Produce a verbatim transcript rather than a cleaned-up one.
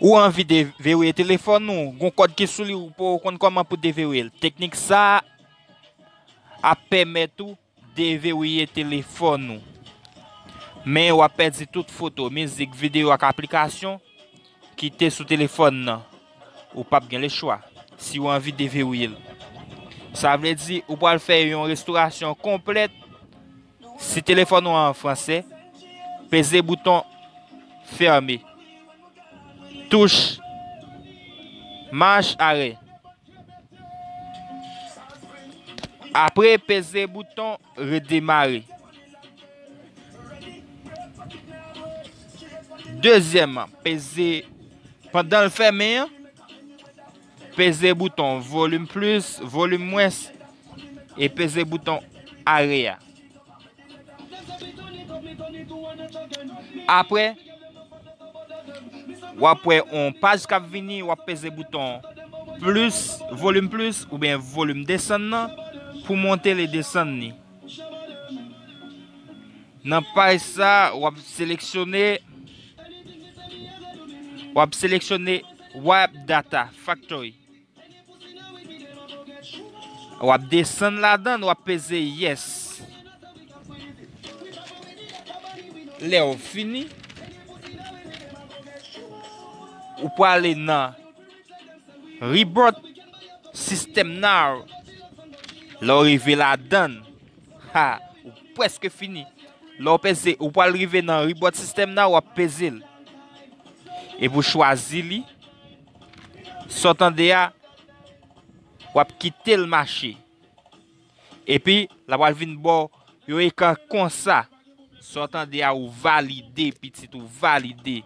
Ou anvi deverwiye telefòn ou, gon kòd ki sou li, ou poko konn kòman pou deverwiye l. Teknik sa a ap pèmèt ou deverwiye telefòn ou. Men w ap pèdi tout foto, mizik, videyo ak aplikasyon ki te sou telefòn nan. Ou p ap gen lechwa si w anvi deverwiye l. Sa vle di ou pral fè yon restorasyon konplèt. Si telefòn ou an fransè, peze bouton fèmen. Touch mach arè. Apre, peze bouton redemare. Dezyèm, peze, pandan l fèmen an, peze bouton volim plis, volim mwens, e peze bouton arè a. Apre, w ap wè yon paj k ap vini, w ap peze bouton plis, volim plis, oubyen volim desann nan, pou monte l e desann li. Nan paj sa, w ap seleksyone, w ap seleksyone Wipe Data Factory. W ap desann ladan, w ap peze yes. Lè w fini, ou prale nan Reboot System Now. Lè w rive ladan, ha, ou prèske fini. Lè w peze, ou pral rive nan Reboot System Now, w ap peze l. Epi w chwazi li. Sa w tande a, w ap kite l mache. Epi, l ap pral vin ba w yon ekran konsa. Sa w tande a, ou valide, pitit, ou valide.